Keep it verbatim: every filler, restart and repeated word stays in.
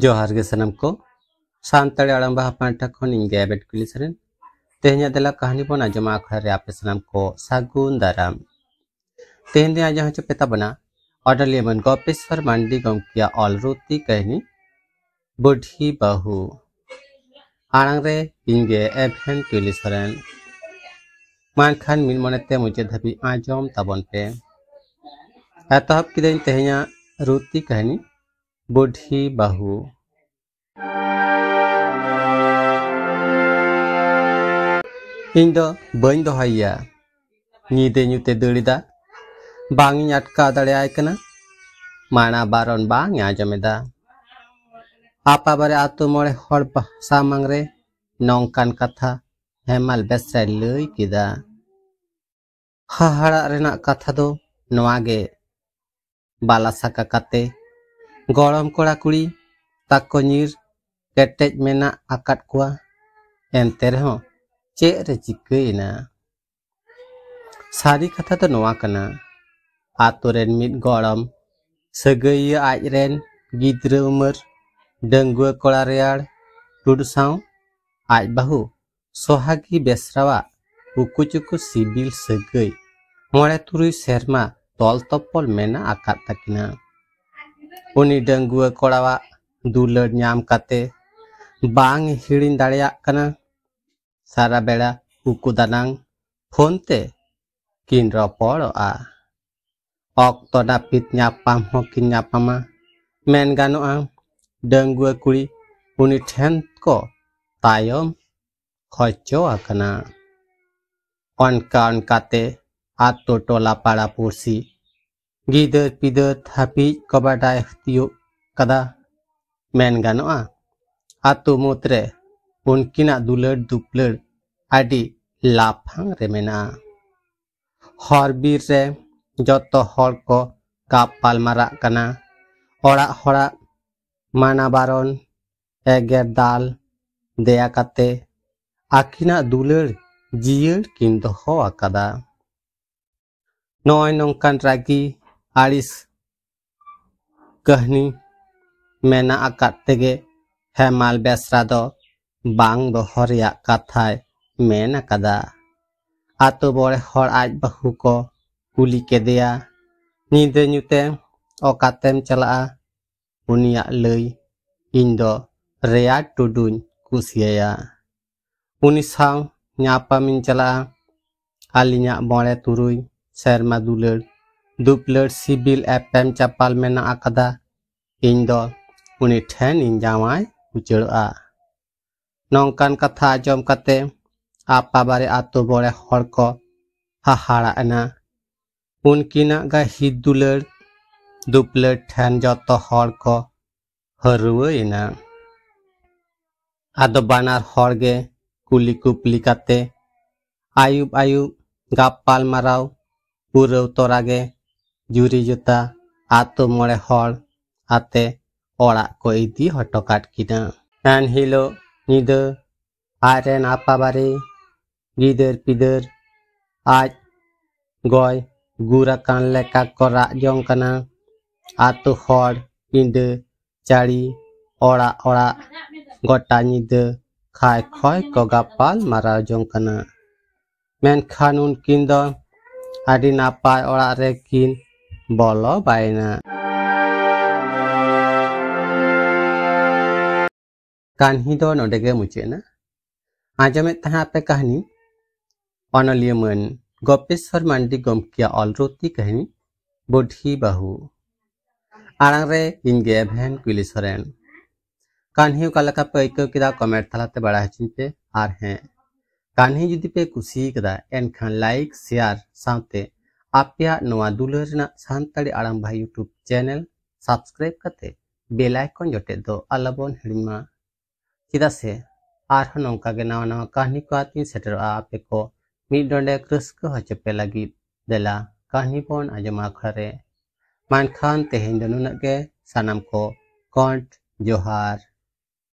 ᱡᱚᱦᱟᱨ ᱜᱮ ᱥᱟᱱᱟᱢ ᱠᱚ᱾ ᱥᱟᱱᱛᱟᱲᱤ ᱟᱲᱟᱝ ᱵᱟᱦᱟ ᱯᱟᱦᱴᱟ ᱠᱷᱚᱱ ᱤᱧ ᱜᱮ ᱟᱵᱮᱰ ᱠᱩᱞᱤ ᱥᱚᱨᱮᱱ᱾ ᱛᱮᱦᱮᱧᱟᱜ ᱫᱮᱞᱟ ᱠᱟᱹᱦᱱᱤ ᱵᱚᱱ ᱟᱸᱡᱚᱢᱟ ᱟᱠᱷᱲᱟ ᱨᱮ ᱟᱯᱮ ᱥᱟᱱᱟᱢ ᱠᱚ ᱥᱟᱹᱜᱩᱱ ᱫᱟᱨᱟᱢ᱾ ᱛᱮᱦᱮᱧ ᱫᱚᱧ ᱟᱸᱡᱚᱢ ᱦᱚᱪᱚ ᱯᱮ ᱛᱟᱵᱚᱱᱟ ᱚᱰᱚᱞᱤᱭᱟᱹ ᱢᱟᱱ ᱜᱚᱯᱮᱥᱣᱚᱨ ᱢᱟᱱᱰᱤ ᱜᱚᱢᱠᱮᱭᱟᱜ ᱚᱞ ᱨᱩᱛᱤ ᱠᱟᱹᱦᱱᱤ ᱵᱩᱰᱷᱤ ᱵᱟᱹᱦᱩ᱾ ᱟᱲᱟᱝ ᱨᱮ ᱤᱧ ᱜᱮ ᱮᱵᱷᱮᱱ ᱠᱩᱞᱤ ᱥᱚᱨᱮᱱ᱾ ᱢᱟ ᱮᱱᱠᱷᱟᱱ ᱢᱤᱫ ᱢᱚᱱᱮᱛᱮ ᱢᱩᱪᱟᱹᱫ ᱫᱷᱟᱹᱵᱤᱡ ᱟᱸᱡᱚᱢ ᱛᱟᱵᱚᱱ ᱯᱮ᱾ ᱮᱛᱚᱦᱚᱵ ᱠᱤᱫᱟᱹᱧ ᱛᱮᱦᱮᱧᱟᱜ ᱨᱩᱛᱤ ᱠᱟᱹᱦᱱᱤ ᱵᱩᱰᱷᱤ ᱵᱟᱹᱦᱩ᱾ ᱤᱧ ᱫᱚ ᱵᱟᱹᱧ ᱫᱚᱦᱚᱭᱮᱭᱟ᱾ ᱧᱤᱫᱟᱹ ᱧᱩᱛᱮ ᱫᱟᱹᱲ ᱮᱫᱟ᱾ ᱵᱟᱝ ᱤᱧ ᱟᱴᱠᱟᱣ ᱫᱟᱲᱮᱭᱟᱭ ᱠᱟᱱᱟ᱾ ᱢᱟᱱᱟ ᱵᱟᱨᱚᱱ ᱵᱟᱝ ᱮ ᱟᱸᱡᱚᱢ ᱮᱫᱟ᱾ ᱟᱯᱟ ᱵᱟᱨᱮ ᱟᱛᱳ ᱢᱚᱬᱮ ᱦᱚᱲ ᱵᱟ-, ᱥᱟᱢᱟᱝ ᱨᱮ ᱱᱚᱝᱠᱟᱱ ᱠᱟᱛᱷᱟ ᱦᱮᱢᱟᱞ ᱵᱮᱥᱨᱟᱭ ᱞᱟᱹᱭ ᱠᱮᱫᱟ᱾ ᱦᱟᱦᱟᱲᱟᱜ ᱨᱮᱱᱟᱜ ᱠᱟᱛᱷᱟ ᱫᱚ ᱱᱚᱣᱟ ᱜᱮ, ᱵᱟᱞᱟ ᱥᱟᱠᱟ ᱠᱟᱛᱮ ᱜᱚᱲᱚᱢ ᱠᱚᱲᱟ ᱠᱩᱲᱤ ᱛᱟᱠᱚ ᱧᱤᱨ ᱠᱮᱴᱮᱡ ᱢᱮᱱᱟᱜ ᱟᱠᱟᱫ ᱠᱚᱣᱟ᱾ ᱮᱱᱛᱮ ᱨᱮᱦᱚᱸ ᱪᱮᱫ ᱨᱮ ᱪᱤᱠᱟᱹᱭᱮᱱᱟ? ᱥᱟᱹᱨᱤ ᱠᱟᱛᱷᱟ ᱫᱚ ᱱᱚᱣᱟ ᱠᱟᱱᱟ, ᱟᱛᱳ ᱨᱮᱱ ᱢᱤᱫ ᱜᱚᱲᱚᱢ ᱥᱟᱹᱜᱟᱹᱭᱤᱭᱟᱹ ᱟᱡ ᱨᱮᱱ ᱜᱤᱫᱽᱨᱟᱹ ᱩᱢᱮᱨ ᱰᱟᱺᱜᱩᱣᱟᱹ ᱠᱚᱲᱟ ᱨᱮᱭᱟᱲ ᱴᱩᱰᱩ ᱥᱟᱶ ᱟᱡ ᱵᱟᱹᱦᱩ ᱥᱚᱦᱟᱜᱤ ᱵᱮᱥᱨᱟᱣᱟᱜ ᱩᱠᱩ ᱪᱩᱠᱩ ᱥᱤᱵᱤᱞ ᱥᱟᱹᱜᱟᱹᱭ ᱢᱚᱬᱮ ᱛᱩᱨᱩᱭ ᱥᱮᱨᱢᱟ ᱛᱚᱞ ᱛᱚᱯᱚᱞ ᱢᱮᱱᱟᱜ ᱟᱠᱟᱫ ᱛᱟᱹᱠᱤᱱᱟ᱾ ᱩᱱᱤ ᱰᱟᱺᱜᱩᱣᱟᱹ ᱠᱚᱲᱟᱣᱟᱜ ᱫᱩᱞᱟᱹᱲ ᱧᱟᱢ ᱠᱟᱛᱮ ᱵᱟᱝ ᱮ ᱦᱤᱲᱤᱧ ᱫᱟᱲᱮᱭᱟᱜ ᱠᱟᱱᱟ᱾ ᱥᱟᱨᱟ ᱵᱮᱲᱟ ᱩᱠᱩ ᱫᱟᱱᱟᱝ ᱯᱷᱳᱱ ᱛᱮ ᱠᱤᱱ ᱨᱚᱯᱚᱲᱚᱜᱼᱟ᱾ ᱚᱠᱛᱚ ᱱᱟᱹᱯᱤᱛ ᱧᱟᱯᱟᱢ ᱦᱚᱸ ᱠᱤᱱ ᱧᱟᱯᱟᱢᱟ᱾ ᱢᱮᱱ ᱜᱟᱱᱚᱜᱼᱟ, ᱰᱟᱺᱜᱩᱣᱟᱹ ᱠᱩᱲᱤ ᱩᱱᱤ ᱴᱷᱮᱱ ᱠᱚ ᱛᱟᱭᱚᱢ ᱦᱚᱪᱚ ᱟᱠᱟᱱᱟ᱾ ᱚᱱᱠᱟ ᱚᱱᱠᱟᱛᱮ ᱟᱛᱳ ᱴᱚᱞᱟ ᱯᱟᱲᱟ ᱯᱩᱲᱥᱤ ᱜᱤᱫᱟᱹᱨ ᱯᱤᱫᱟᱹᱨ ᱦᱟᱹᱵᱤᱡ ᱠᱚ ᱵᱟᱰᱟᱭ ᱛᱤᱭᱳᱜ ᱠᱟᱫᱟ᱾ ᱢᱮᱱ ᱜᱟᱱᱚᱜᱼᱟ, ᱟᱛᱳ ᱢᱩᱫᱽᱨᱮ ᱩᱱᱠᱤᱱᱟᱜ ᱫᱩᱞᱟᱹᱲ ᱫᱩᱯᱞᱟᱹᱲ ᱟᱹᱰᱤ ᱞᱟᱯᱷᱟᱝ ᱨᱮ ᱢᱮᱱᱟᱜᱼᱟ᱾ ᱦᱚᱨ ᱵᱤᱨ ᱨᱮ ᱡᱚᱛᱚ ᱦᱚᱲ ᱠᱚ ᱜᱟᱯᱟᱞ ᱢᱟᱨᱟᱜ ᱠᱟᱱᱟ᱾ ᱚᱲᱟᱜ ᱦᱚᱲᱟᱜ ᱢᱟᱱᱟ ᱵᱟᱨᱚᱱ, ᱮᱜᱮᱨ ᱫᱟᱞ ᱫᱮᱭᱟ ᱠᱟᱛᱮ ᱟᱹᱠᱤᱱᱟᱜ ᱫᱩᱞᱟᱹᱲ ᱡᱤᱭᱟᱹᱲ ᱠᱤᱱ ᱫᱚᱦᱚ ᱟᱠᱟᱫᱟ᱾ ᱱᱚᱜᱼᱚᱭ ᱱᱚᱝᱠᱟᱱ ᱨᱟᱹᱜᱤ ᱟᱹᱲᱤᱥ ᱠᱟᱹᱦᱱᱤ ᱢᱮᱱᱟᱜ ᱟᱠᱟᱫ ᱛᱮᱜᱮ ᱦᱮᱢᱟᱞ ᱵᱮᱥᱨᱟ ᱫᱚ ᱵᱟᱝ ᱫᱚᱦᱚ ᱨᱮᱭᱟᱜ ᱠᱟᱛᱷᱟᱭ ᱢᱮᱱ ᱟᱠᱟᱫᱟ᱾ ᱟᱛᱳ ᱢᱚᱬᱮ ᱦᱚᱲ ᱟᱡ ᱵᱟᱹᱦᱩ ᱠᱚ ᱠᱩᱞᱤ ᱠᱮᱫᱮᱭᱟ, "ᱧᱤᱫᱟᱹ ᱧᱩᱛᱮ ᱚᱠᱟᱛᱮᱢ ᱪᱟᱞᱟᱜᱼᱟ?" ᱩᱱᱤᱭᱟᱜ ᱞᱟᱹᱭ, "ᱤᱧ ᱫᱚ ᱨᱮᱭᱟᱲ ᱴᱩᱰᱩᱧ ᱠᱩᱥᱤᱭᱟᱭᱟ᱾ ᱩᱱᱤ ᱥᱟᱶ ᱧᱟᱯᱟᱢᱤᱧ ᱪᱟᱞᱟᱜᱼᱟ᱾ ᱟᱹᱞᱤᱧᱟᱜ ᱢᱚᱬᱮ ᱛᱩᱨᱩᱭ ᱥᱮᱨᱢᱟ ᱫᱩᱞᱟᱹᱲ ᱫᱩᱯᱞᱟᱹᱲ ᱥᱤᱵᱤᱞ ᱮᱯᱮᱢ ᱪᱟᱯᱟᱞ ᱢᱮᱱᱟᱜ ᱟᱠᱟᱫᱟ᱾ ᱤᱧ ᱫᱚ ᱩᱱᱤ ᱴᱷᱮᱱ ᱤᱧ ᱡᱟᱶᱟᱭ ᱩᱪᱟᱹᱲᱚᱜᱼᱟ᱾" ᱱᱚᱝᱠᱟᱱ ᱠᱟᱛᱷᱟ ᱟᱸᱡᱚᱢ ᱠᱟᱛᱮ ᱟᱯᱟᱵᱟᱨᱮ ᱟᱛᱳ ᱢᱚᱬᱮ ᱦᱚᱲ ᱠᱚ ᱦᱟᱦᱟᱲᱟᱜ ᱮᱱᱟ᱾ ᱩᱱᱠᱤᱱᱟᱜ ᱜᱟᱹᱦᱤᱨ ᱫᱩᱞᱟᱹᱲ ᱫᱩᱯᱞᱟᱹᱲ ᱴᱷᱮᱱ ᱡᱚᱛᱚ ᱦᱚᱲ ᱠᱚ ᱦᱟᱹᱨᱣᱟᱹᱭᱮᱱᱟ᱾ ᱟᱫᱚ ᱵᱟᱱᱟᱨ ᱦᱚᱲ ᱜᱮ ᱠᱩᱞᱤ ᱠᱩᱯᱞᱤ ᱠᱟᱛᱮ ᱟᱹᱭᱩᱵ ᱟᱹᱭᱩᱵ ᱜᱟᱯᱟᱞ ᱢᱟᱨᱟᱣ ᱯᱩᱨᱟᱹᱣ ᱛᱚᱨᱟ ᱜᱮ ᱡᱩᱨᱤ ᱡᱩᱛᱟ ᱟᱛᱳ ᱢᱚᱬᱮ ᱦᱚᱲ ᱟᱛᱮ ᱚᱲᱟᱜ ᱠᱚ ᱤᱫᱤ ᱦᱚᱴᱚ ᱠᱟᱫ ᱠᱤᱱᱟ᱾ ᱮᱱ ᱦᱤᱞᱳᱜ ᱧᱤᱫᱟᱹ ᱟᱡ ᱨᱮᱱ ᱟᱯᱟᱵᱟᱨᱮ, ᱜᱤᱫᱟᱹᱨ ᱯᱤᱫᱟᱹᱨ, ᱟᱡ ᱜᱚᱭ ᱜᱩᱨ ᱟᱠᱟᱱ ᱞᱮᱠᱟ ᱠᱚ ᱨᱟᱜ ᱡᱚᱝ ᱠᱟᱱᱟ᱾ ᱟᱛᱳ ᱦᱚᱲ ᱯᱤᱸᱰᱟᱹ ᱪᱟᱹᱲᱤ ᱚᱲᱟᱜ ᱚᱲᱟᱜ ᱜᱚᱴᱟ ᱧᱤᱫᱟᱹ ᱠᱷᱟᱭ ᱠᱷᱚᱭ ᱠᱚ ᱜᱟᱯᱟᱞ ᱢᱟᱨᱟᱣ ᱡᱚᱝ ᱠᱟᱱᱟ᱾ ᱢᱮᱱᱠᱷᱟᱱ ᱩᱱᱠᱤᱱ ᱫᱚ ᱟᱹᱰᱤ ᱱᱟᱯᱟᱭ ᱚᱲᱟᱜ ᱨᱮᱠᱤᱱ ᱵᱚᱞᱚ ᱵᱟᱭᱮᱱᱟ᱾ ᱠᱟᱹᱦᱱᱤ ᱫᱚ ᱱᱚᱰᱮ ᱜᱮ ᱢᱩᱪᱟᱹᱫ ᱮᱱᱟ᱾ ᱟᱸᱡᱚᱢᱮᱫ ᱛᱟᱦᱮᱸ ᱟᱯᱮ ᱠᱟᱹᱦᱱᱤ ᱚᱱᱚᱞᱤᱭᱟᱹ ᱢᱟᱹᱱ ᱜᱳᱯᱮᱥᱣᱚᱨ ᱢᱟᱱᱰᱤ ᱜᱚᱢᱠᱮᱭᱟᱜ ᱚᱞ ᱨᱩᱛᱤ ᱠᱟᱹᱦᱱᱤ ᱵᱩᱰᱷᱤ ᱵᱟᱹᱦᱩ᱾ ᱟᱲᱟᱝ ᱨᱮ ᱤᱧ ᱜᱮ ᱮᱵᱷᱮᱱ ᱠᱩᱭᱞᱤ ᱥᱚᱨᱮᱱ᱾ ᱠᱟᱹᱦᱱᱤ ᱚᱠᱟ ᱞᱮᱠᱟ ᱯᱮ ᱟᱹᱭᱠᱟᱹᱣ ᱠᱮᱫᱟ, ᱠᱚᱢᱮᱱᱴ ᱛᱟᱞᱟᱛᱮ ᱵᱟᱲᱟᱭ ᱦᱚᱪᱚᱧ ᱯᱮ᱾ ᱟᱨ ᱦᱮᱸ, ᱠᱟᱹᱦᱱᱤ ᱡᱩᱫᱤ ᱯᱮ ᱠᱩᱥᱤ ᱠᱟᱫᱟ, ᱮᱱᱠᱷᱟᱱ ᱞᱟᱭᱤᱠ, ᱥᱮᱭᱟᱨ ᱥᱟᱶᱛᱮ ᱟᱯᱮᱭᱟᱜ ᱱᱚᱣᱟ ᱫᱩᱞᱟᱹᱲ ᱨᱮᱱᱟᱜ ᱥᱟᱱᱛᱟᱲᱤ ᱟᱲᱟᱝ ᱵᱷᱟᱭ YouTube ᱪᱮᱱᱮᱞ ᱥᱟᱵᱥᱠᱨᱟᱭᱤᱵ ᱠᱟᱛᱮ ᱵᱮᱞ ᱟᱭᱠᱚᱱ ᱡᱚᱴᱮᱫ ᱫᱚ ᱟᱞᱚᱵᱚᱱ ᱦᱤᱲᱤᱧ ᱢᱟ᱾ ᱪᱮᱫᱟᱜ ᱥᱮ ᱟᱨᱦᱚᱸ ᱱᱚᱝᱠᱟ ᱜᱮ ᱱᱟᱣᱟ ᱱᱟᱣᱟ ᱠᱟᱹᱦᱱᱤ ᱠᱚ ᱟᱛᱮᱧ ᱥᱮᱴᱮᱨᱚᱜᱼᱟ ᱟᱯᱮ ᱠᱚ ᱢᱤᱫ ᱰᱚᱸᱰᱮᱠ ᱨᱟᱹᱥᱠᱟᱹ ᱦᱚᱪᱚ ᱯᱮ ᱞᱟᱹᱜᱤᱫ᱾ ᱫᱮᱞᱟ ᱠᱟᱹᱦᱱᱤ ᱵᱚᱱ ᱟᱸᱡᱚᱢᱟ ᱟᱠᱷᱲᱟ ᱨᱮ᱾ ᱢᱮᱱᱠᱷᱟᱱ ᱛᱮᱦᱮᱧ ᱫᱚ ᱱᱩᱱᱟᱹᱜ ᱜᱮ᱾ ᱥᱟᱱᱟᱢ ᱠᱚ ᱠᱚᱸᱰ ᱡᱚᱦᱟᱨ᱾